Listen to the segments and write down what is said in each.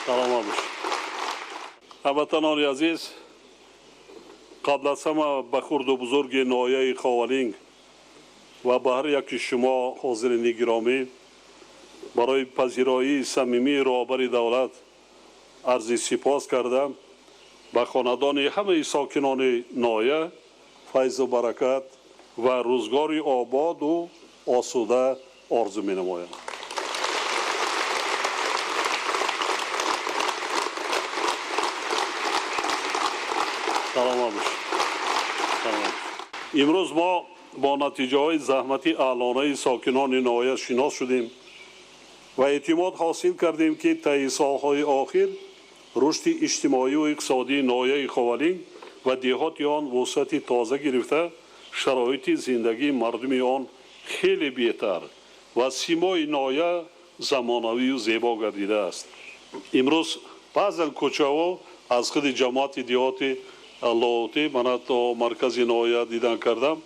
Саломат бошед. Ҳамватанони азиз, қабл аз ҳама ба хурду бузурги ноҳияи Ховалинг ва ба ҳар яки шумо ҳозирини гиромӣ барои пазироии самимии роҳбари давлат арзи сипос кардам. Ба хонадони ҳамаи сокинони ноҳия файзу баракат ва рӯзгори ободу осуда орзу менамоям. Саломат бошед. Саломат. Имрӯз мо бо натиҷаҳои заҳмати аълонаи сокинони ноҳия шинос шудем ва эътимод ҳосил кардем, ки таи солҳои охир рушди иҷтимоию иқтисодии ноҳияи Ховалинг ва деҳоти он вусъати тоза гирифта, шароити зиндагии мардуми он хеле беҳтар ва симои ноҳия замонавию зебо гардидааст. Имрӯз баъзан кӯчаҳо аз худи ҷамоати деҳоти Лоҳутӣ мана то маркази ноҳия дидан кардам,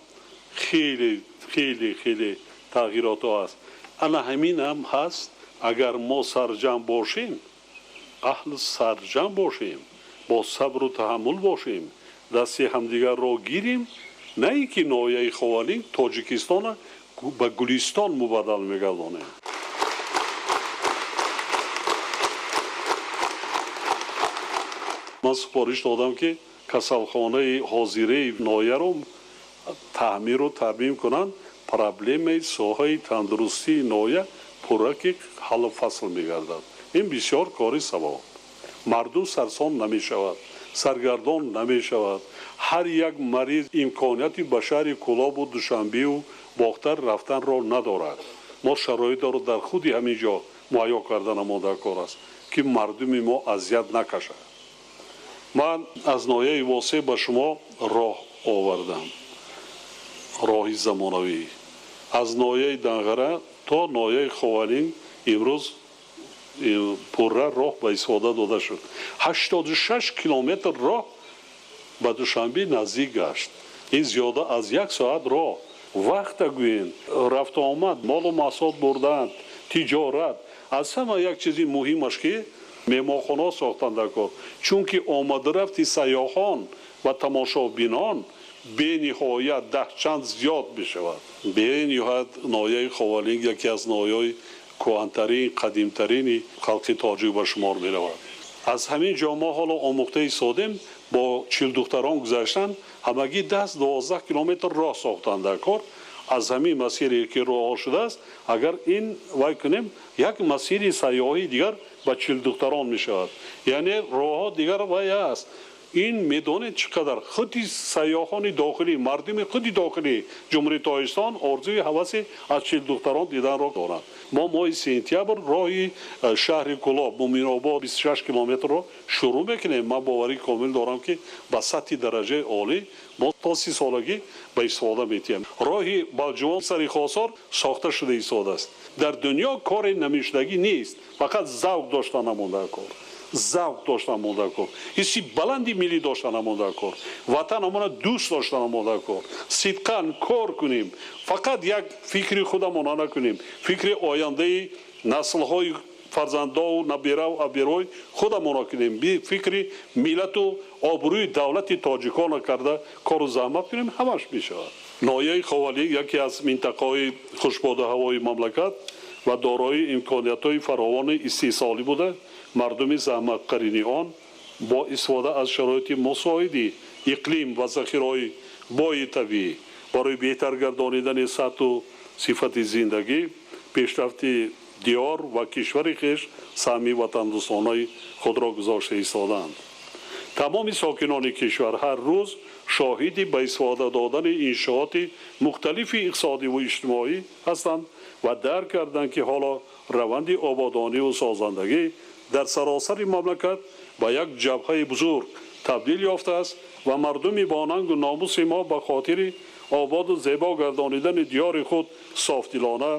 хеле хеле хеле тағйиротҳо аст. Ана ҳамин ҳам ҳаст. Агар мо сарҷамъ бошем, аҳли сарҷамъ бошем, бо сабру таҳаммул бошем, дасти ҳамдигарро гирем, на ин ки ноҳияи Ховалинг Тоҷикистона ба Гулистон мубаддал мегардонем. Ман супориш додам, ки касалхонаи ҳозираи ноҳияро таъмиру тармим кунанд. Проблемаи соҳаи тандурустии ноҳия пурра ки ҳаллу фасл мегардад. Ин бисёр кори савоб. Мардум сарсон намешавад, саргардон намешавад. Ҳар як мариз имконияти ба шаҳри Кӯлобу Душанбеу Бохтар рафтанро надорад. Мо шароитро дар худи ҳамин ҷо муҳайё карда намода кор аст, ки мардуми мо азият накашад. Ман аз ноҳияи Восеъ ба шумо роҳ овардам, роҳи замонавӣ. Аз ноҳияи Данғара то ноҳияи Ховалинг имрӯз пурра роҳ ба истифода дода шуд. 86 километр роҳ ба Душанбе наздик гашт. Ин зиёда аз як соат роҳ. Вақта гӯем, рафту омад, молу маҳсулот бурдан, тиҷорат. Аз ҳама як чизи муҳимаш, ки меҳмонхонаҳо сохтанд дар кор, чунки омадарафти сайёҳон ва тамошобинон бениҳоят даҳчанд зиёд мешавад. Бениҳоят ноҳияи Ховалинг яке аз ноҳияҳои кӯҳантарин, қадимтарини халқи тоҷик ба шумор меравад. Аз ҳамин ҷо мо ҳоло омӯхта истодем, бо чилдухтарон гузаштан, ҳамагӣ 10-12 километр роҳ сохтанд дар кор. Аз ҳамин масире ки роҳҳо шудааст, агар ин вай кунем, як масири сайёҳии дигар ба чилдухтарон мешавад. Яъне роҳҳо дигар вай аст. Ин медонед чӣ қадар худи сайёҳони дохилӣ, мардуми худи дохилии Ҷумҳурии Тоҷикистон орзуи ҳаваси аз чилдухтарон диданро доранд. Мо моҳи сентябр роҳи шаҳри Кӯлоб Муминобод 26 километрро шурӯъ мекунем. Ман боварии комил дорам, ки ба сатҳи дараҷаи олӣ мо то 30 солагӣ ба истифода метиҳем. Роҳи Балҷувон сари Хосор сохта шуда истодааст. Дар дунё кори намешудагӣ нест, фақат завқ дошта намонда кор. Завқ дошта намонда кор, ҳисси баланди миллӣ дошта намонда кор, ватанамона дӯст дошта намонда кор. Сидқан кор кунем, фақат як фикри худамона накунем, фикри ояндаи наслҳои фарзандову набираву абирой худамона кунем, фикри миллату обрӯи давлати тоҷикона карда кору заҳмат кунем, ҳамаш мешавад. Ноҳияи Ховалинг яке аз минтақаҳои хушбоду ҳавои мамлакат ва дорои имкониятҳои фаровони истеҳсолӣ буда, мардуми заҳматқарини он бо истифода аз шароити мусоиди иқлим ва захираҳои бои табиӣ барои беҳтар гардонидани сатҳу сифати зиндагӣ, пешрафти диёр ва кишвари хеш саҳми ватандӯстонаи худро гузошта истодаанд. Тамоми сокинони кишвар ҳар рӯз шоҳиди ба истифода додани иншооти мухталифи иқтисодиву иҷтимоӣ ҳастанд ва дарк карданд, ки ҳоло раванди ободониву созандагӣ дар саросари мамлакат ба як ҷабҳаи бузург табдил ёфтааст ва мардуми бонангу номуси мо ба хотири ободу зебо гардонидани диёри худ софдилона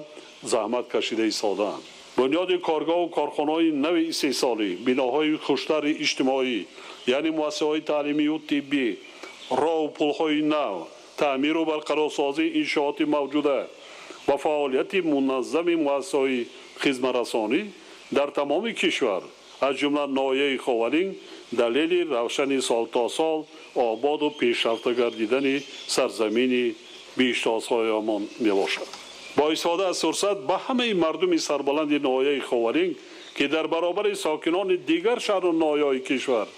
заҳмат кашида истодаанд. Бунёди коргоҳу корхонаҳои нави истеҳсолӣ, биноҳои хуштари иҷтимоӣ, яъне муассисаҳои таълимию тиббӣ, роҳу пулҳои нав, таъмиру барқарорсозии иншооти мавҷуда ва фаъолияти муназзами муассисаҳои хизматрасонӣ дар тамоми кишвар аз ҷумла ноҳияи Ховалинг, далели равшани сол то сол ободу пешрафта гардидани сарзамини биҳиштосоямон мебошад. Бо истифода аз фурсат ба ҳамаи мардуми сарбаланди ноҳияи Ховалинг, ки дар баробари сокинони дигар шаҳру ноҳияҳои кишвар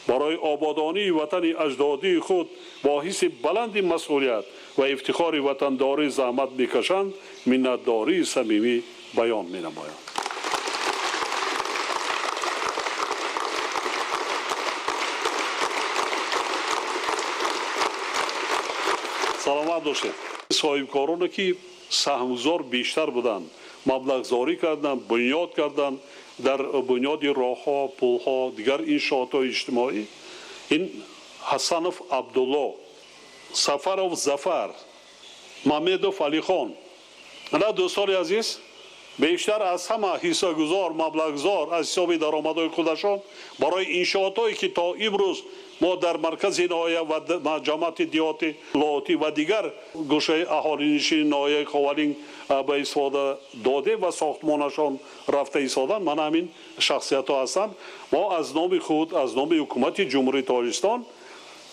барои ободонии ватани аҷдодии худ бо ҳисси баланди масъулият ва ифтихори ватандорӣ заҳмат мекашанд, миннатдории самимӣ баён менамоянд. Саломат бошед. Соҳибкороне ки саҳмгузор бештар буданд, маблағгузорӣ карданд, бунёд карданд дар бунёди роҳҳо, пулҳо, дигар иншоотҳои иҷтимоӣ, ин Ҳасанов Абдулло, Сафаров Зафар, Мамедов Алихон. Ана дӯстони азиз, бештар аз ҳама ҳиссагузор, маблағгузор аз ҳисоби даромадҳои худашон барои иншоотҳое ки то имрӯз мо дар маркази ноҳия ва ҷамоати деҳоти Лоҳутӣ ва дигар гӯшаи аҳолинишини ноҳияи Ховалинг ба истифода додем ва сохтмонашон рафта истоданд, мана ҳамин шахсиятҳо ҳастанд. Мо аз номи худ, аз номи ҳукумати Ҷумҳурии Тоҷикистон,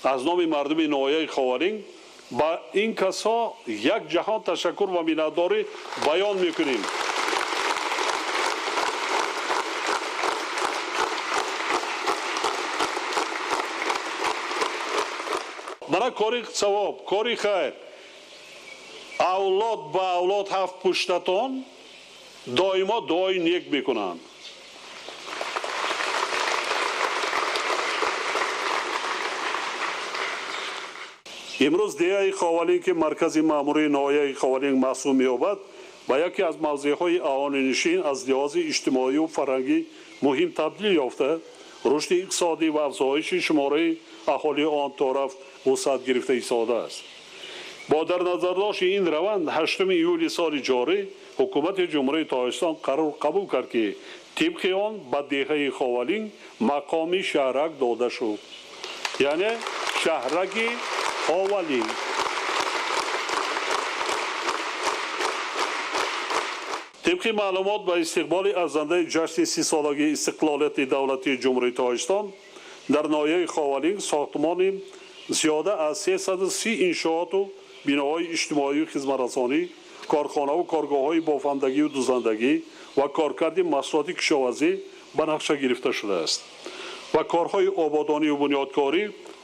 аз номи мардуми ноҳияи Ховалинг ба ин касҳо як ҷаҳон ташаккур ва миннатдорӣ баён мекунем. Мана кори савоб, кори хайр, авлод ба авлод ҳафт пуштатон доимо дуои нек мекунанд. Имрӯз деҳаи Ховалинг, ки маркази маъмурии ноҳияи Ховалинг маҳсуб меёбад, ба яке аз мавзеъҳои аҳолинишин аз лиҳози иҷтимоию фарҳангӣ муҳим табдил ёфта, рушди иқтисодӣ ва афзоиши шумораи аҳолии он торафт вусъат гирифта истодааст. Бо дар назардошти ин раванд, 8 июли соли ҷорӣ ҳукумати Ҷумҳурии Тоҷикистон қарор қабул кард, ки тибқи он ба деҳаи Ховалинг мақоми шаҳрак дода шуд, яъне шаҳраки Ховалинг. Тибқи маълумот, ба истиқболи арзандаи ҷашни 30-солагии истиқлолияти давлатии Ҷумҳурии Тоҷикистон дар ноҳияи Ховалинг сохтмони зиёда аз 330 иншооту биноҳои иҷтимоию хизматрасонӣ, корхонаву коргоҳҳои бофандагию дузандагӣ ва коркарди маҳсулоти кишоварзӣ ба нақша гирифта шудааст ва корҳои ободонию бунёдкорӣ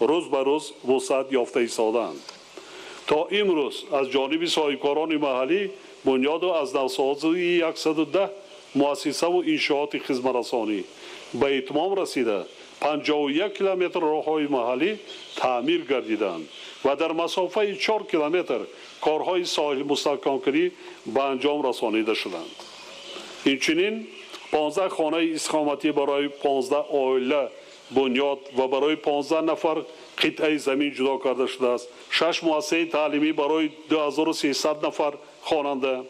рӯз ба рӯз вусъат ёфта истодаанд. То имрӯз аз ҷониби соҳибкорони маҳаллӣ бунёду аз навсозии 110 муассисаву иншооти хизматрасонӣ ба итмом расида, 51 километр роҳҳои маҳаллӣ таъмир гардиданд ва дар масофаи 4 километр корҳои соҳилмустаҳкамкунӣ ба анҷом расонида шуданд. Инчунин 15 хонаи истиқоматӣ барои 15 оила бунёд ва барои 15 нафар қитъаи замин ҷудо карда шудааст. 6 муассисаи таълимӣ барои 2300 нафар хонанда,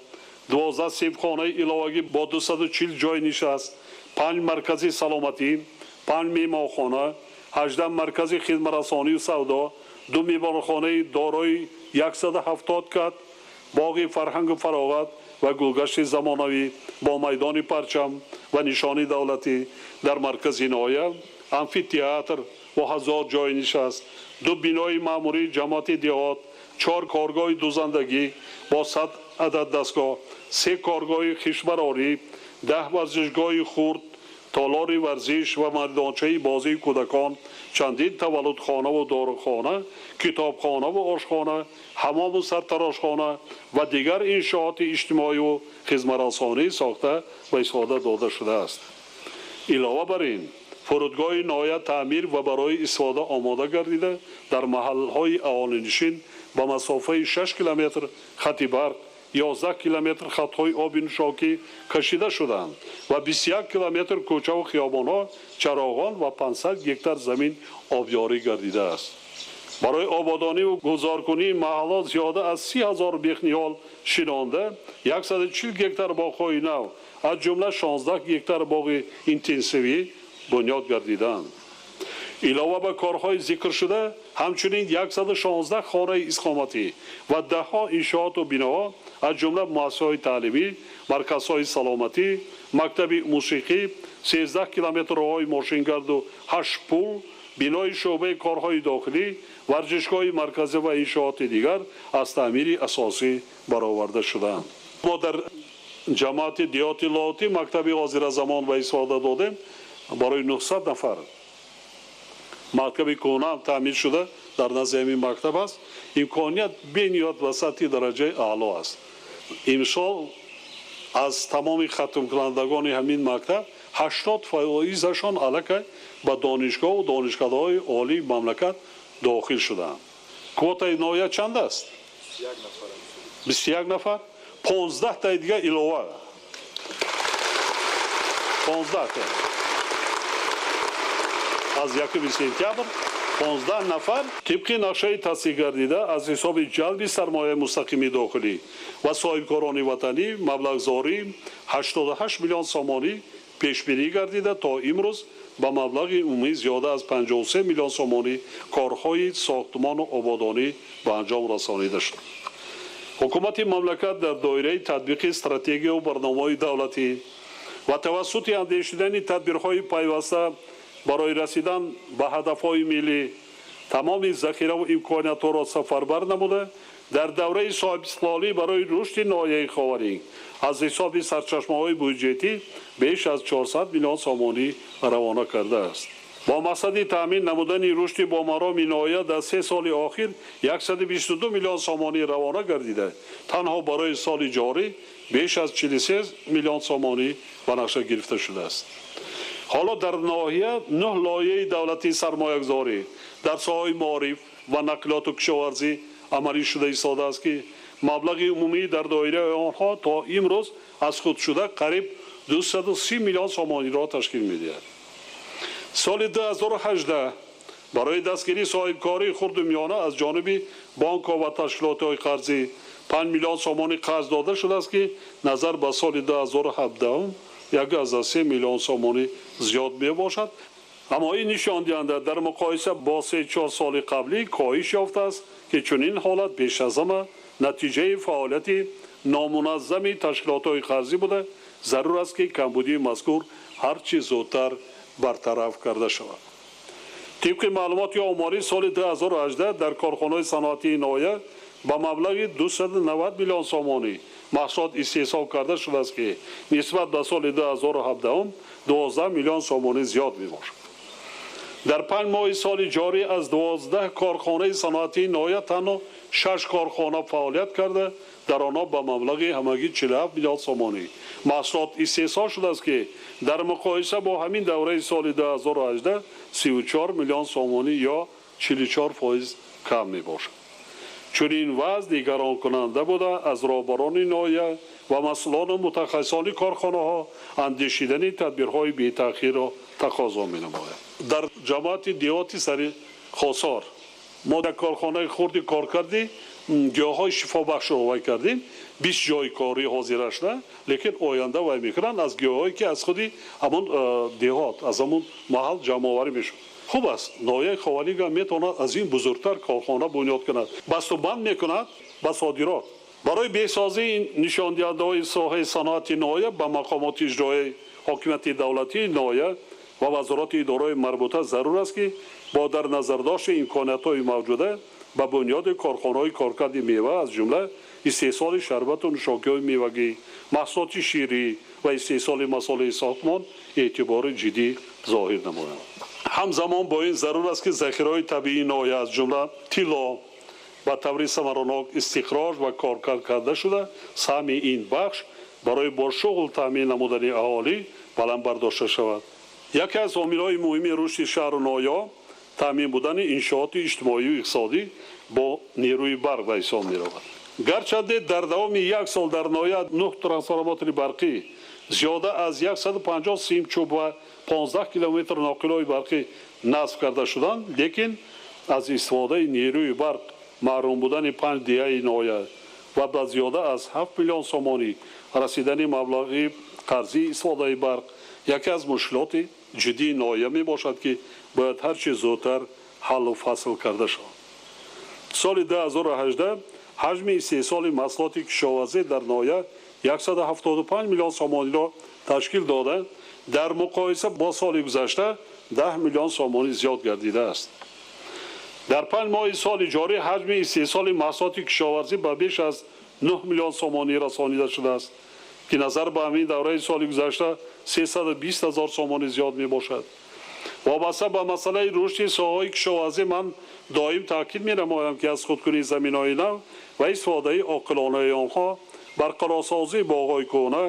12 синфхонаи иловагӣ бо 240 ҷой нишаст, 5 маркази саломатӣ, 5 меҳмонхона, 18 маркази хизматрасонию савдо, 2 меҳмонхонаи дорои 170 кат, боғи фарҳангу фароғат ва гулгашти замонавӣ бо майдони парчам ва нишони давлатӣ дар маркази ноҳия, амфитеатр бо 1000 ҷой нишаст, 2 бинои маъмурии ҷамоати деҳот, 4 коргоҳи дузандагӣ бо 100 адад дастгоҳ, 3 коргоҳи хишбарорӣ, 10 варзишгоҳи хурд, толори варзиш ва майдончаи бозии кӯдакон, чандин таваллудхонаву дорухона, китобхонаву ошхона, ҳамому сартарошхона ва дигар иншооти иҷтимоию хизматрасонӣ сохта ба истифода дода шудааст. Илова бар ин, фурудгоҳи ноҳия таъмир ва барои истифода омода гардида, дар маҳалҳои аҳолинишин ба масофаи 6 километр хати барқ, 11 километр хатҳои оби нӯшокӣ кашида шуданд ва 21 километр кӯчаву хиёбонҳо чароғон ва 500 гектар замин обёрӣ гардидааст. Барои ободониву гузоркунии маҳалло зиёда аз 30 000 бехниҳол шинонда, 140 гектар боғҳои нав, аз ҷумла 16 гектар боғи интенсивӣ бунёд гардиданд. Илова ба корҳои зикршуда, ҳамчунин 116 хонаи истиқоматӣ ва даҳҳо иншооту биноҳо, аз ҷумла муассисаҳои таълимӣ, марказҳои саломатӣ, Мактаби мусиқӣ, 13 километр роҳҳои мошингарду 8 пул, бинои шӯъбаи корҳои дохилӣ, варзишгоҳи марказӣ ва иншооти дигар аз таъмири асосӣ бароварда шудаанд. Мо дар ҷамоати деҳоти Лоҳутӣ мактаби ҳозиразамон ба истифода додем барои 900 нафар. Мактаби кӯҳна ҳам таъмир шуда дар назди ҳамин мактаб аст. Имконият бениҳоят ва сатҳи дараҷаи аъло аст. Имсол аз тамоми хатмкунандагони ҳамин мактаб 80%-ашон аллакай ба донишгоҳу донишкадаҳои олии мамлакат дохил шудаанд. Квотаи ноҳия чанд аст? 21 нафар. 15 таи дигар илова. 15 та. Аз 1 сентябр 15 нафар тибқи нақшаи тасдиқ гардида аз ҳисоби ҷалби сармояи мустақими дохилӣ ва соҳибкорони ватанӣ маблағзорӣ 88 миллион сомонӣ пешбинӣ гардида то имрӯз ба маблағи умумӣ зиёда аз 53 миллион сомонӣ корҳои сохтмону ободонӣ ба анҷом расонида шуд. Ҳукумати мамлакат дар доираи татбиқи стратегияву барномаҳои давлатӣ ва тавассути андешидани тадбирҳои пайваста барои расидан ба ҳадафҳои миллӣ тамоми захираву имкониятҳоро сафарбар намуда дар давраи соҳибистиқлолӣ барои рушди ноҳияи Ховаринг аз ҳисоби сарчашмаҳои буҷетӣ беш аз 400 миллион сомонӣ равона кардааст. Бо мақсади таъмин намудани рушди бомароми ноҳия дар 3 соли охир 122 миллион сомонӣ равона гардида, танҳо барои соли ҷорӣ беш аз 43 миллион сомонӣ ба нақша гирифта шудааст. Ҳоло дар ноҳия 9 лоиҳаи давлатии сармоягузорӣ дар соҳаи маориф ва нақлиёту кишоварзӣ амалӣ шуда истодааст, ки маблағи умумӣ дар доираи онҳо то имрӯз аз худ шуда қариб 230 миллион сомониро ташкил медиҳад. Соли 2018 барои дастгирии соҳибкории хурду миёна аз ҷониби бонкҳо ва ташкилотҳои қарзӣ 5 миллион сомонӣ қарз дода шудааст, ки назар ба соли 2017 1,3 миллион сомонӣ зиёд мебошад. Аммо ин нишондиҳанда дар муқоиса бо 3-4 соли қаблӣ коҳиш ёфтааст, ки чунин ҳолат беш аз ҳама натиҷаи фаъолияти номуназзами ташкилотҳои қарзӣ буда, зарур аст, ки камбудии мазкур ҳарчи зудтар бартараф карда шавад. Тибқи маълумоти оморӣ соли 2018 дар корхонаҳои саноатии ноҳия ба маблағи 290 миллион сомонӣ маҳсулот истеҳсол карда шудааст, ки нисбат ба соли 2017 12 миллион сомонӣ зиёд мебошад. Дар 5 моҳи соли ҷорӣ аз 12 корхонаи саноатии ноҳия танҳо 6 корхона фаъолият карда, дар онҳо ба маблағи ҳамагӣ 47 миллион сомонӣ маҳсулот истеҳсол шудааст, ки дар муқоиса бо ҳамин давраи соли 2018 34 миллион сомонӣ ё 44% кам мебошад. Чунин вазъ нигаронкунанда буда, аз роҳбарони ноҳия ва масъулону мутахассисони корхонаҳо андешидани тадбирҳои бетаъхирро тақозо менамояд. Дар ҷамоати деҳоти сари Хосор мо як корхонаи хурди коркарди гиёҳҳои шифобахшро вай кардем, 20 ҷои корӣ ҳозира шуда, лекин оянда вай мекунанд аз гиёҳҳое, ки аз худи ҳамон деҳот, аз ҳамон маҳал ҷамъоварӣ мешуд. Хуб аст, ноҳияи Ховаринг ҳам метавонад аз ин бузургтар корхона бунёд кунад, басту банд мекунад ба содирот. Барои беҳсозии нишондиҳандаҳои соҳаи саноати ноҳия ба мақомоти иҷроияи ҳокимияти давлатии ноҳия ва вазорати идораҳои марбута зарур аст, ки бо дар назардошти имкониятҳои мавҷуда ба бунёди корхонаҳои коркарди мева, аз ҷумла истеҳсоли шарбату нӯшокиҳои мевагӣ, маҳсулоти ширӣ ва истеҳсоли масолеҳи сохтмон эътибори ҷиддӣ зоҳир намоянд. Ҳамзамон бо ин зарур аст, ки захираҳои табиии ноҳия, аз ҷумла тилло, ба таври самаранок истихроҷ ва коркард карда шуда, саҳми ин бахш барои бо шуғл таъмин намудани аҳолӣ баланд бардошта шавад. Яке аз омилҳои муҳими рушди шаҳру ноҳияҳо таъмин будани иншооти иҷтимоию иқтисодӣ бо нерӯи барқ ба ҳисоб меравад. Гарчанде дар давоми як сол дар ноҳия 9 трансформатори барқӣ, зиёда аз 150 симчӯб ва 15 километр ноқилҳои барқӣ насб карда шуданд, лекин аз истифодаи нерӯи барқ маҳрум будани 5 деҳаи ноҳия ва ба зиёда аз 7 миллион сомонӣ расидани маблағи қарзии истифодаи барқ яке аз мушкилоти ҷиддии ноҳия мебошад, ки бояд ҳарчи зудтар ҳаллу фасл карда шавад. Соли 2018 ҳаҷми истеҳсоли маҳсулоти кишоварзӣ дар ноҳия 175 миллион сомониро ташкил дода, дар муқоиса бо соли гузашта 10 миллион сомонӣ зиёд гардидааст. Дар 5 моҳи соли ҷорӣ ҳаҷми истеҳсоли маҳсулоти кишоварзӣ ба беш аз 9 миллион сомонӣ расонида шудааст, ки назар ба ҳамин давраи соли гузашта 320 ҳазор сомонӣ зиёд мебошад. Вобаста ба масъалаи рушди соҳаҳои кишоварзӣ ман доим таъкид менамоям, ки аз худкунии заминҳои нав ва истифодаи оқилонаи онҳо, барқарорсозии боғҳои кӯҳна,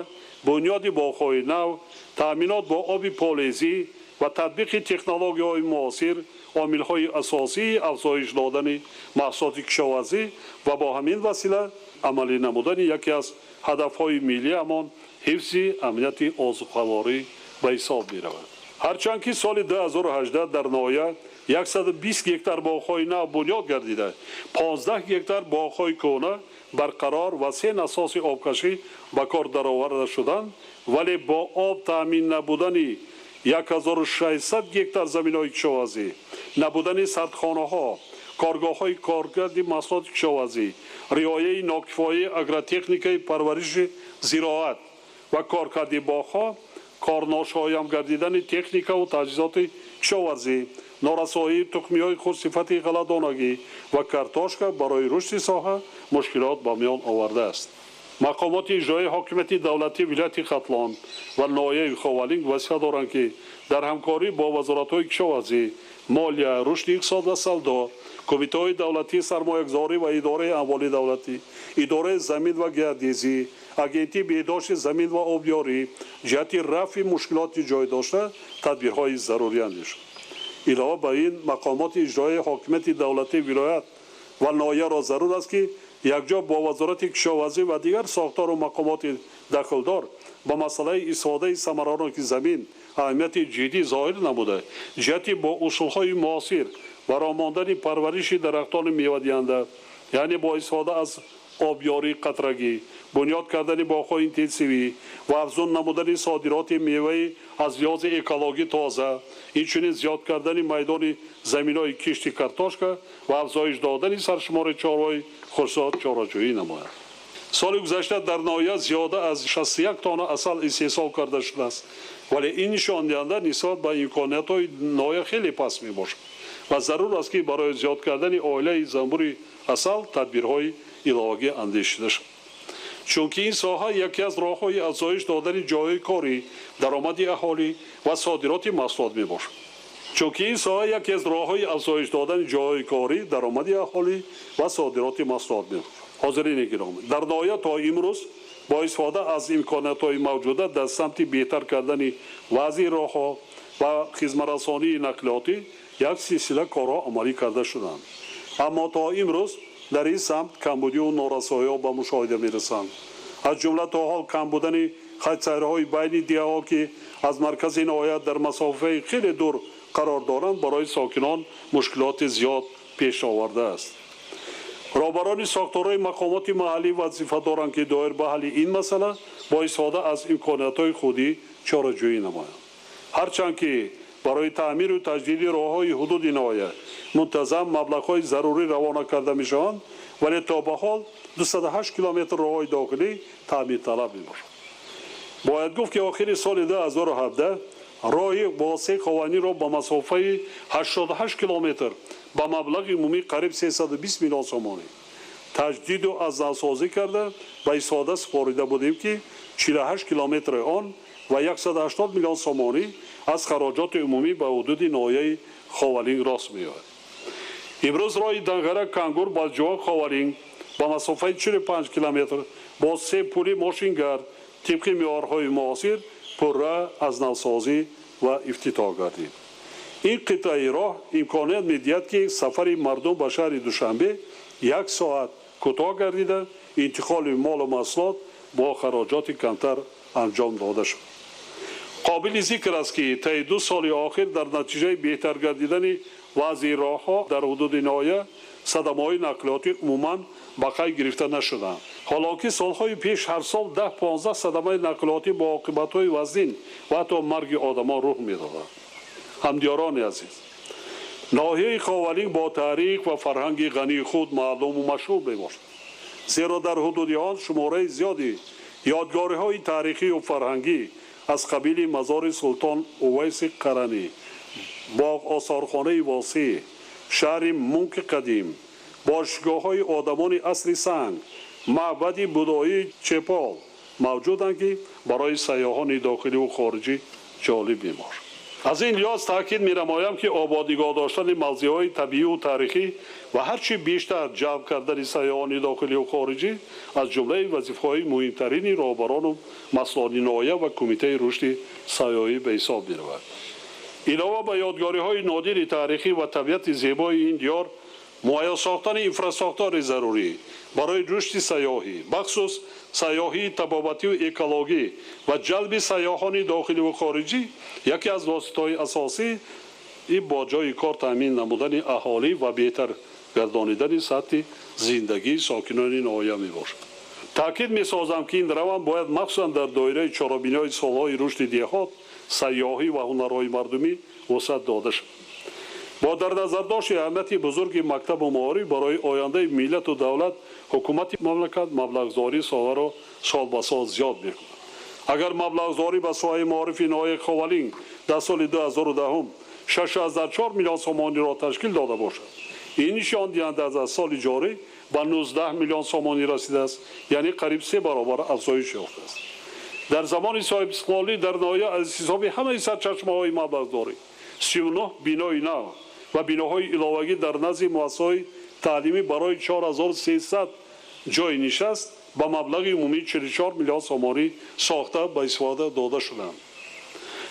бунёди боғҳои нав, таъминот бо оби полезӣ ва татбиқи технологияҳои муосир омилҳои асосии афзоиш додани маҳсулоти кишоварзӣ ва бо ҳамин васила амалӣ намудани яке аз ҳадафҳои миллиамон ҳифзи амнияти озуқаворӣ ба ҳисоб меравад. Ҳарчанд ки соли 2018 дар ноҳия 120 гектар боғҳои нав бунёд гардида, 15 гектар боғҳои кӯҳна барқарор ва 3 насоси обкашӣ ба кор дароварда шуданд, вале бо об таъмин набудани 1600 гектар заминҳои кишоварзӣ, набудани сардхонаҳо, коргоҳҳои коркарди маҳсулоти кишоварзӣ, риояи нокифояи агротехникаи парвариши зироат ва коркарди боғҳо, корношоям гардидани техникаву таҷҳизоти кишоварзӣ, норасоии тухмиҳои хурдсифати ғалладонагӣ ва картошка барои рушди соҳа мушкилот ба миён овардааст. Мақомоти иҷроии ҳокимияти давлатии вилояти Хатлон ва ноҳияи Ховалинг вазифа доранд, ки дар ҳамкорӣ бо вазоратҳои кишоварзӣ, молия, рушди иқтисод ва савдо, кумитаҳои давлатии сармоягузорӣ ва идораи амволи давлатӣ, идораи замин ва геодезӣ, агентии беҳдошти замин ва обёрӣ ҷиҳати рафъи мушкилоти ҷой дошта тадбирҳои зарурӣ андешанд. Илова ба ин, мақомоти иҷроии ҳокимияти давлатии вилоят ва ноҳияро зарур аст, ки якҷо бо вазорати кишоварзӣ ва дигар сохтору мақомоти дахлдор ба масъалаи истифодаи самараноки замин аҳамияти ҷиддӣ зоҳир намуда, ҷиҳати бо усулҳои муосир баромондани парвариши дарахтони мевадиҳанда, яъне бо истифода аз обёрии қатрагӣ, бунёд кардани боғҳои интенсивӣ ва афзун намудани содироти меваи аз лиҳози экологӣ тоза, инчунин зиёд кардани майдони заминҳои кишти картошка ва афзоиш додани саршумори чорвои хурдсод чораҷӯӣ намояд. Соли гузашта дар ноҳия зиёда аз 61 тонна асал истеҳсол карда шудааст, вале ин нишондиҳанда нисбат ба имкониятҳои ноҳия хеле паст мебошад ва зарур аст, ки барои зиёд кардани оилаи занбури асал тадбирҳои иловагӣ андешида шавад. Чунки ин соҳа яке аз роҳҳои афзоиш додани ҷойҳои корӣ, даромади аҳолӣ ва содироти маҳсулот мебошад. Чунки ин соҳа яке аз роҳҳои афзоиш додани ҷойҳои корӣ, даромади аҳолӣ ва содироти маҳсулот мебошад. Ҳозирини гиромӣ, дар ноҳия то имрӯз бо истифода аз имкониятҳои мавҷуда дар самти беҳтар кардани вазъи роҳҳо ва хизматрасонии нақлиётӣ як силсила корҳо амалӣ карда шуданд. Аммо то имрӯз дар ин самт камбудиву норасоиҳо ба мушоҳида мерасанд. Аз ҷумла то ҳол кам будани хатсайрҳои байни деҳаҳо, ки аз маркази ноҳия дар масофаи хеле дур қарор доранд, барои сокинон мушкилоти зиёд пеш овардааст. Роҳбарони сохторҳои мақомоти маҳаллӣ вазифа доранд, ки доир ба ҳалли ин масъала бо истифода аз имкониятҳои худӣ чораҷӯӣ намоянд. Ҳарчанд ки барои таъмиру таҷдиди роҳҳои ҳудуди ноҳия мунтазам маблағҳои зарурӣ равона карда мешаванд, вале то ба ҳол 208 километр роҳҳои дохилӣ таъмирталаб мебошад. Бояд гуфт, ки охири соли 2017 роҳи Восеъ Хованиро ба масофаи 88 километр ба маблағи умумӣ қариб 320 миллион сомонӣ таҷдиду аз навсозӣ карда ба истифода супорида будем, ки 48 километри он ва 180 миллион сомонӣ аз хароҷоти умумӣ ба ҳудуди ноҳияи Ховалинг рост меояд. Имрӯз роҳи Данғара Кангур Балҷувон Ховалинг ба масофаи 45 километр бо се пули мошингард тибқи меъёрҳои муосир пурра аз навсозӣ ва ифтитоҳ гардид. Ин қитъаи роҳ имконият медиҳад, ки сафари мардум ба шаҳри Душанбе як соат кӯтоҳ гардида, интиқоли молу маҳсулот бо хароҷоти камтар анҷом дода шуд. Қобили зикр аст, ки таи 2 соли охир дар натиҷаи беҳтар гардидани вазъи роҳҳо дар ҳудуди ноҳия садамаҳои нақлиётӣ умуман ба қайд гирифта нашуданд. Ҳоло ки солҳои пеш ҳар сол 10-15 садамаи нақлиётӣ бо оқибатҳои вазнин ва ҳатто марги одамон рух медоданд. Ҳамдиёрони азиз, ноҳияи Ховалинг бо таърих ва фарҳанги ғании худ маълуму машҳур мебошад, зеро дар ҳудуди он шумораи зиёди Ёдгориҳои таърихию фарҳангӣ аз қабили мазори Султон Увайси Қаранӣ, боғ осорхонаи Восеъ, шаҳри Мунки қадим, бошгоҳҳои одамони асри санг, маъбади будоии Чепол мавҷуданд, ки барои сайёҳони дохиливу хориҷӣ ҷолиб мебошад. Аз ин лиҳоз таъкид менамоям, ки обод нигоҳ доштани мавзеъҳои табиию таърихӣ ва ҳарчи бештар ҷалб кардани сайёҳони дохиливу хориҷӣ аз ҷумлаи вазифаҳои муҳимтарини роҳбарону масъулони ноҳия ва Кумитаи рушди сайёҳӣ ба ҳисоб меравад. Илова ба ёдгориҳои нодири таърихӣ ва табиати зебои ин диёр, муҳайё сохтани инфрасохтори зарурӣ барои рушди сайёҳӣ, бахусус сайёҳии табобатию экологӣ ва ҷалби сайёҳони дохиливу хориҷӣ яке аз воситаҳои асосӣ бо ҷойи кор таъмин намудани аҳолӣ ва беҳтар гардонидани сатҳи зиндагии сокинони ноҳия мебошад. Таъкид месозам, ки ин раванд бояд махсусан дар доираи чорабиниҳои солҳои рушди деҳот, сайёҳӣ ва ҳунарҳои мардумӣ вусъат дода шавад. Бо дар назардошти аҳамияти бузурги мактабу маориф барои ояндаи миллату давлат, ҳукумати мамлакат маблағгузории соҳаро сол ба сол зиёд мекунад. Агар маблағгузорӣ ба соҳаи маорифи ноҳияи Ховалинг дар соли 2010 6,4 миллион сомониро ташкил дода бошад, ин нишондиҳанда аз соли ҷорӣ ба 19 миллион сомонӣ расидааст, яъне қариб 3 баробар афзоиш ёфтааст. Дар замони соҳибистиқлолӣ дар ноҳия аз ҳисоби ҳамаи сарчашмаҳои маблағгузорӣ 39 бинои нав ва биноҳои иловагӣ дар назди муассисаҳои таълимӣ барои 4300 ҷойи нишаст ба маблағи умумии 44 миллион сомонӣ сохта ба истифода дода шуданд.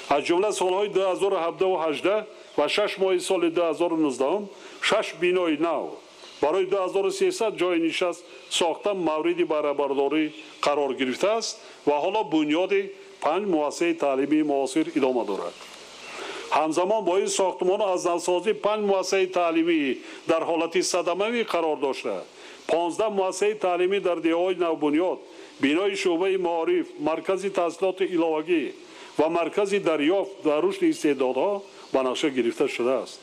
Аз ҷумла солҳои 2017 ва 6 моҳи соли 2019 6 бинои нав барои 2300 ҷойи нишаст сохта мавриди баҳрабардорӣ қарор гирифтааст ва ҳоло бунёди 5 муассисаи таълимии муосир идома дорад. Ҳамзамон бо ин сохтмону аз навсозии 5 муассисаи таълимӣ дар ҳолати садамавӣ қарор дошта, 15 муассисаи таълимӣ дар деҳаҳои навбунёд, бинои шӯъбаи маориф, маркази таҳсилоти иловагӣ ва маркази дарёфт ва рушди истеъдодҳо ба нақша гирифта шудааст.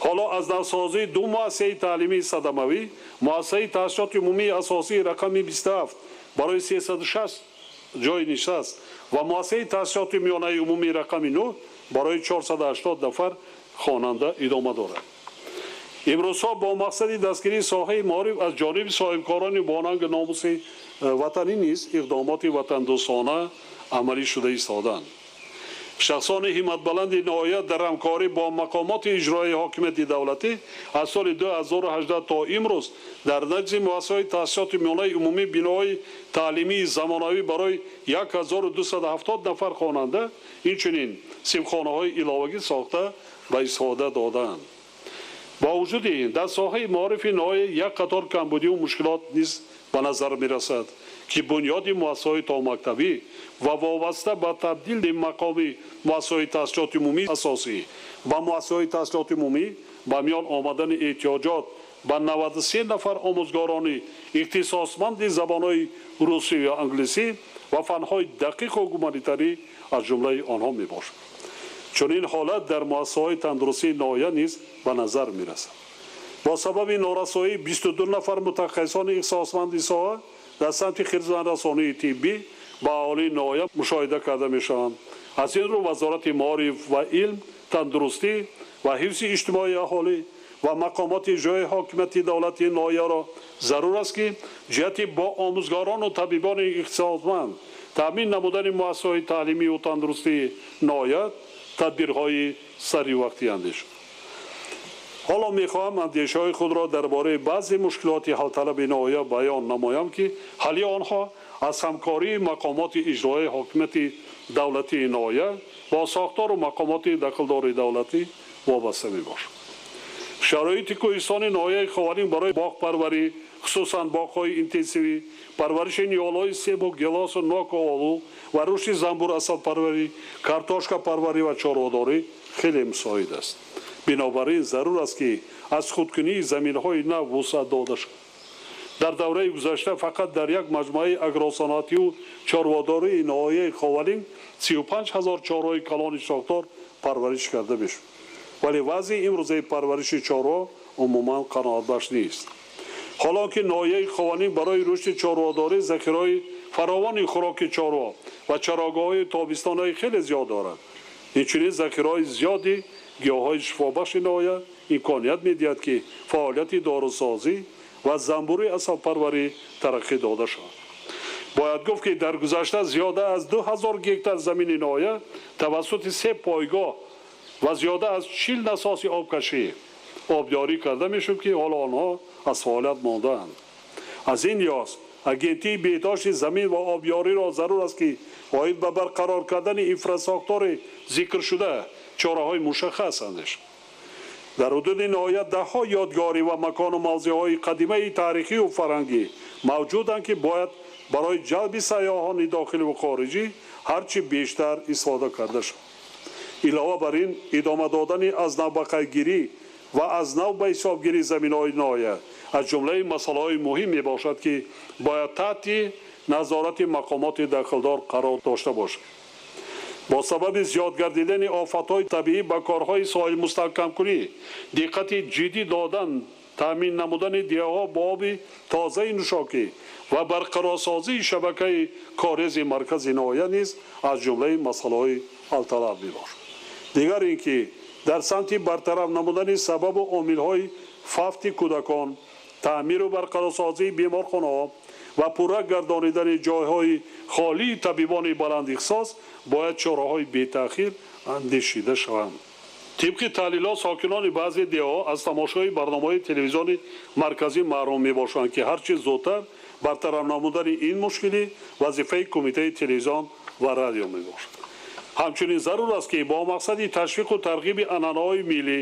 Ҳоло аз навсозии 2 муассисаи таълимии садамавӣ, муассисаи таҳсилоти умумии асосии рақами 27 барои 360 ҷойи нишаст ва муассисаи таҳсилоти миёнаи умумии рақами 9 барои 480 нафар хонанда идома дорад. Имрӯзҳо бо мақсади дастгирии соҳаи маориф аз ҷониби соҳибкорони бонанги номуси ватанӣ низ иқдомоти ватандӯстона амалӣ шуда истодаанд. Шахсони ҳимматбаланди ноҳия дар ҳамкорӣ бо мақомоти иҷроии ҳокимияти давлатӣ аз соли 2018 то имрӯз дар назди муассисаҳои таҳсилоти миёнаи умумӣ биноҳои таълимии замонавӣ барои 1270 нафар хонанда, инчунин синфхонаҳои иловагӣ сохта ба истифода додаанд. Бо вуҷуди ин дар соҳаи маорифи ноҳия як қатор камбудиву мушкилот низ ба назар мерасад, ки бунёди муассисаҳои томактабӣ ва вобаста ба табдили мақоми муассисаҳои таҳсилоти умумии асосӣ ба муассисаҳои таҳсилоти умумӣ ба миён омадани эҳтиёҷот ба 93 нафар омӯзгорони ихтисосманди забонҳои русӣ ва англисӣ ва фанҳои дақиқу гуманитарӣ аз ҷумлаи онҳо мебошад. Чунин ҳолат дар муассисаҳои тандурустии ноҳия низ ба назар мерасад. Бо сабаби норасоии 22 нафар мутахассисони ихтисосманди соҳа дар самти хизматрасонии тиббӣ ба аҳолии ноҳия мушоҳида карда мешаванд. Аз ин рӯ Вазорати маориф ва илм, тандурустӣ ва ҳифзи иҷтимоии аҳолӣ ва мақомоти иҷроии ҳокимияти давлатии ноҳияро зарур аст, ки ҷиҳати бо омӯзгорону табибони ихтисосманд таъмин намудани муассисаҳои таълимию тандурустии ноҳия тадбирҳои саривақтӣ андешанд. Ҳоло мехоҳам андешаҳои худро дар бораи баъзе мушкилоти ҳалталаби ноҳия баён намоям, ки ҳалли онҳо аз ҳамкории мақомоти иҷроии ҳокимияти давлатии ноҳия бо сохтору мақомоти дахлдори давлатӣ вобаста мебошад. Шароити кӯҳистони ноҳияи Ховалинг барои боғпарварӣ, хусусан боғҳои интенсивӣ, парвариши ниҳолҳои себу гелосу ноку олу ва рушди занбурасалпарварӣ, картошкапарварӣ ва чорводорӣ хеле мусоид аст. Бинобар ин зарур аст, ки аз худкунии заминҳои нав вусъат дода шавад. Дар давраи гузашта фақат дар як маҷмӯаи агросаноатию чорводории ноҳияи Ховалинг 35 ҳазор чорвои калони шохдор парвариш карда мешуд. Вале вазъи имрӯзаи парвариши чорво умуман қаноатбахш нест. Ҳоло ки ноҳияи Хованинг барои рушди чорводорӣ захираҳои фаровони хӯроки чорво ва чарогоҳҳои тобистонаи хеле зиёд дорад. Инчунин захираҳои зиёди гиёҳҳои шифобахши ноҳия имконият медиҳад, ки фаъолияти дорусозӣ ва занбури асалпарварӣ тараққӣ дода шавад. Бояд гуфт, ки дар гузашта зиёда аз 2000 гектар замини ноҳия тавассути 3 пойгоҳ ва зиёда аз 40 насоси обкашӣ обёрӣ карда мешуд, ки ҳоло онҳо аз фаъолият мондаанд. Аз ин лиҳоз агентии беҳдошти замин ва обёриро зарур аст, ки оид ба барқарор кардани инфрасохтори зикршуда чораҳои мушаххас андешад. Дар ҳудуди ноҳия даҳҳо ёдгорӣ ва макону мавзеъҳои қадимаи таърихию фарҳангӣ мавҷуданд, ки бояд барои ҷалби сайёҳони дохилӣ ва хориҷӣ ҳарчи бештар истифода карда шавад. Илова бар ин, идома додани аз навбақайгирӣ ва аз нав ба ҳисобгирии заминҳои ноҳия аз ҷумлаи масъалаҳои муҳим мебошад, ки бояд таҳти назорати мақомоти дахлдор қарор дошта бошад. Бо сабаби зиёд гардидани офатҳои табиӣ ба корҳои соҳилмустаҳкамкунӣ диққати ҷиддӣ додан, таъмин намудани деҳаҳо бо оби тозаи нӯшокӣ ва барқарорсозии шабакаи корези маркази ноҳия низ аз ҷумлаи масъалаҳои ҳалталаб мебошад. Дигар ин ки дар самти бартараф намудани сабабу омилҳои фавти кӯдакон, таъмиру барқарорсозии беморхонаҳо ва пурра гардонидани ҷойҳои холии табибони баландихтисос бояд чораҳои бетаъхир андешида шаванд. Тибқи таҳлилот, сокинони баъзе деҳаҳо аз тамошои барномаҳои телевизиони марказӣ маҳрум мебошанд, ки ҳарчи зудтар бартараф намудани ин мушкилӣ вазифаи кумитаи телевизион ва радио мебошад. Ҳамчунин зарур аст, ки бо мақсади ташвиқу тарғиби анъанаҳои миллӣ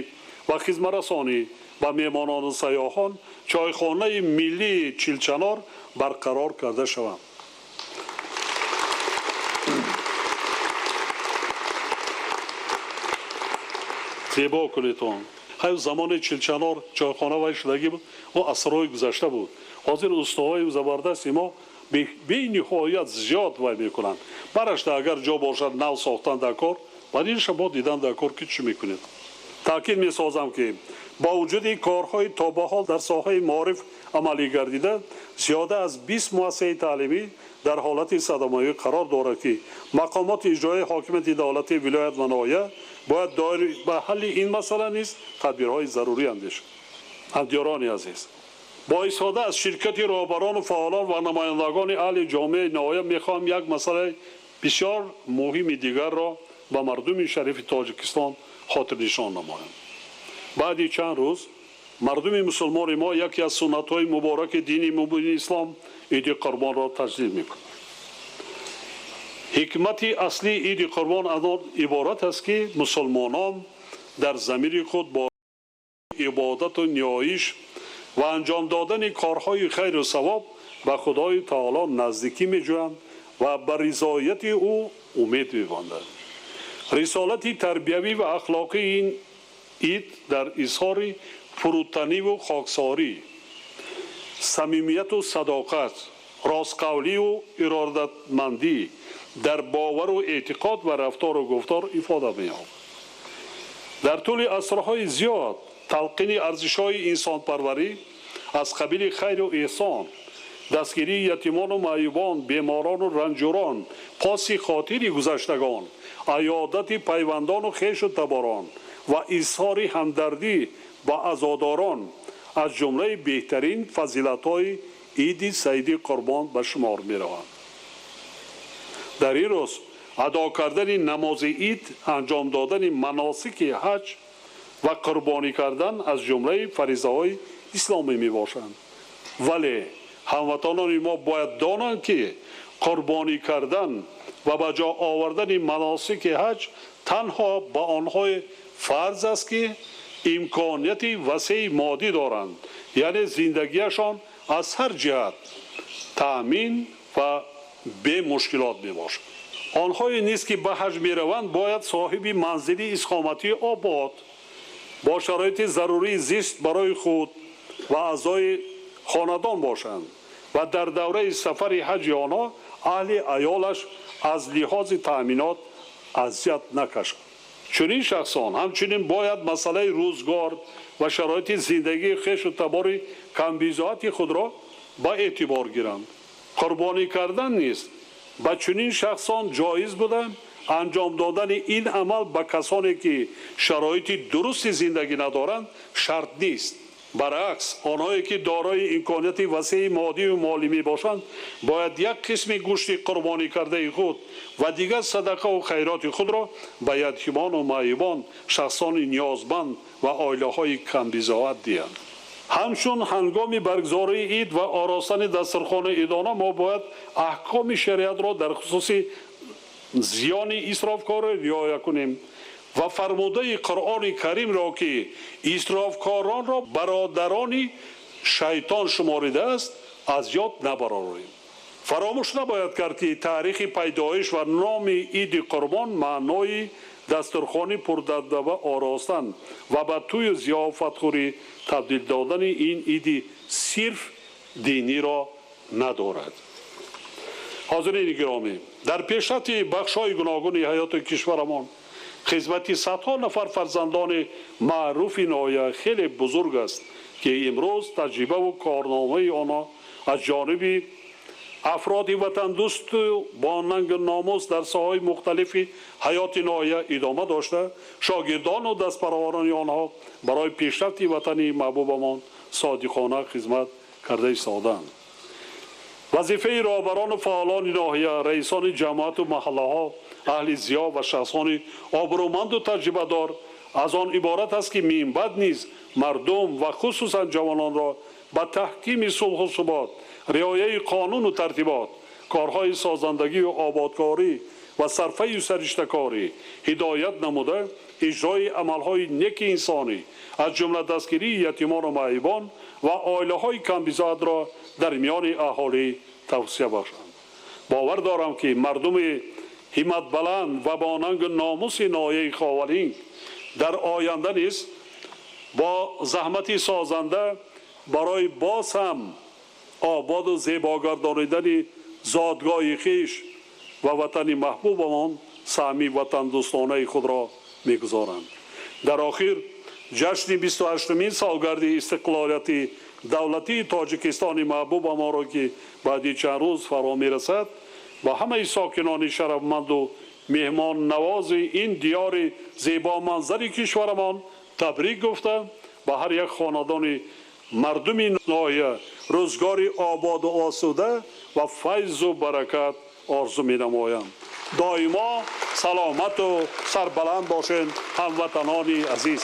ва хизматрасонӣ ба меҳмонону сайёҳон чойхонаи миллии Чилчанор барқарор карда шаванд. Зебо кунедон. Ҳай замони Чилчанор чойхона вай шудагӣ буд, о асрҳои гузашта буд. Ҳозир устоҳои забардасти мо бениҳоят зиёд вай мекунанд. Барашта агар ҷо бошад нав сохтан дар кор, баъд инша бо дидан дар кор, ки чӣ мекунед. Таъкид месозам, ки бо вуҷуди корҳои то ба ҳол дар соҳаи маориф амалӣ гардида, зиёда аз 20 муассисаи таълимӣ дар ҳолати садамавӣ қарор дорад, ки мақомоти иҷроияи ҳокимияти давлатии вилоят ва ноҳия бояд доир ба ҳалли ин масъала низ тадбирҳои зарурӣ андешанд. Ҳамдиёрони азиз, бо истифода аз ширкати роҳбарону фаъолон ва намояндагони аҳли ҷомеаи ноҳия мехоҳам як масъалаи бисёр муҳими дигарро ба мардуми шарифи Тоҷикистон хотирнишон намоям. Баъди чанд рӯз мардуми мусулмони мо яке аз суннатҳои мубораки дини мубини ислом Иди Қурбонро таҷлил мекунад. Ҳикмати аслии Иди Қурбон аз он иборат аст, ки мусулмонон дар замири худ бо ибодату ниёиш ва анҷом додани корҳои хайру савоб ба Худои Таоло наздикӣ меҷӯянд ва ба ризояти ӯ умед мебанданд. Рисолати тарбиявӣ ва ахлоқии ин ид дар изҳори фурӯтаниву хоксорӣ, самимияту садоқат, ростқавливу иродатмандӣ дар бовару эътиқод ва рафтору гуфтор ифода меёбад. Дар тӯли асрҳои зиёд талқини арзишҳои инсонпарварӣ аз қабили хайру эҳсон, дастгирии ятимону маъюбон, беморону ранҷурон, поси хотири гузаштагон, аёдати пайвандону хешу таборон ва изҳори ҳамдардӣ ба азодорон аз ҷумлаи беҳтарин фазилатҳои Иди Саиди Қурбон ба шумор мераванд. Дар ин рӯз адо кардани намози ид, анҷом додани маносики ҳаҷ ва қурбонӣ кардан аз ҷумлаи фаризаҳои исломӣ мебошанд. Вале ҳамватанони мо бояд донанд, ки қурбонӣ кардан ва ба ҷо овардани маносики ҳаҷ танҳо ба онҳои фарз аст, ки имконияти васеи моддӣ доранд, яъне зиндагиашон аз ҳар ҷиҳат таъмин ва бемушкилот мебошад. Онҳое низ, ки ба ҳаҷ мераванд, бояд соҳиби манзили истиқоматии обод бо шароити зарурии зист барои худ ва аъзои хонадон бошанд ва дар давраи сафари ҳаҷи онҳо аҳли аёлаш аз лиҳози таъминот азият накашанд. Чунин шахсон ҳамчунин бояд масъалаи рӯзгор ва шароити зиндагии хешу табори камбизоати худро ба эътибор гиранд. Қурбонӣ кардан низ ба чунин шахсон ҷоиз буда, анҷом додани ин амал ба касоне ки шароити дурусти зиндагӣ надоранд шарт нест. Баръакс, онҳое ки дорои имконияти васеи моддию молӣ мебошанд, бояд як қисми гӯшти қурбонӣ кардаи худ ва дигар садақаву хайроти худро ба ятимону маъюбон, шахсони ниёзманд ва оилаҳои камбизоат диҳанд. Ҳамчун ҳангоми баргузории ид ва оростани дастархони идона мо бояд аҳкоми шариатро дар хусуси зиёни исрофкорӣ риоя кунем ва фармудаи Қуръони Каримро, ки исрофкоронро бародарони шайтон шуморидааст, аз ёд набарорем. Фаромӯш набояд кард, ки таърихи пайдоиш ва номи иди Қурбон маънои дастурхони пурдабдаба оростан ва ба тӯю зиёфатхӯрӣ табдил додани ин иди сирф диниро надорад. Ҳозирини гиромӣ, дар пешрафти бахшҳои гуногуни ҳаёти кишварамон хизмати садҳо нафар фарзандони маъруфи ноҳия хеле бузург аст, ки имрӯз таҷрибаву корномаи онҳо аз ҷониби афроди ватандӯсту бо нангу номус дар соҳаҳои мухталифи ҳаёти ноҳия идома дошта, шогирдону дастпарварони онҳо барои пешрафти ватани маҳбубамон содиқона хизмат карда истодаанд. Вазифаи роҳбарону фаъолони ноҳия, раисони ҷамоату маҳаллаҳо, аҳли зиё ва шахсони обрӯманду таҷрибадор аз он иборат аст, ки минбаъд низ мардум ва хусусан ҷавононро ба таҳкими сулҳу субот, риояи қонуну тартибот, корҳои созандагию ободкорӣ ва сарфаю сариштакорӣ ҳидоят намуда, иҷрои амалҳои неки инсонӣ, аз ҷумла дастгирии ятимону маъюбон ва оилаҳои камбизоатро дар миёни аҳолӣ тавсия бахшанд. Бовар дорам, ки мардуми ҳимматбаланд ва бо нангу номуси ноҳияи Ховалинг дар оянда низ бо заҳмати созанда барои боз ҳам ободу зебогардонидани зодгоҳи хеш ва ватани маҳбубамон саҳми ватандӯстонаи худро мегузоранд. Дар охир, ҷашни 28-умин солгарди истиқлолияти давлатии Тоҷикистони маҳбубамонро, ки баъди чанд рӯз фаро мерасад, ба ҳамаи сокинони шарафманду меҳмоннавози ин диёри зебоманзари кишварамон табрик гуфта, ба ҳар як хонадони мардуми ноҳия рӯзгори ободу осуда ва файзу баракат орзу менамоям. Доимо саломату сарбаланд бошед, ҳамватанони азиз.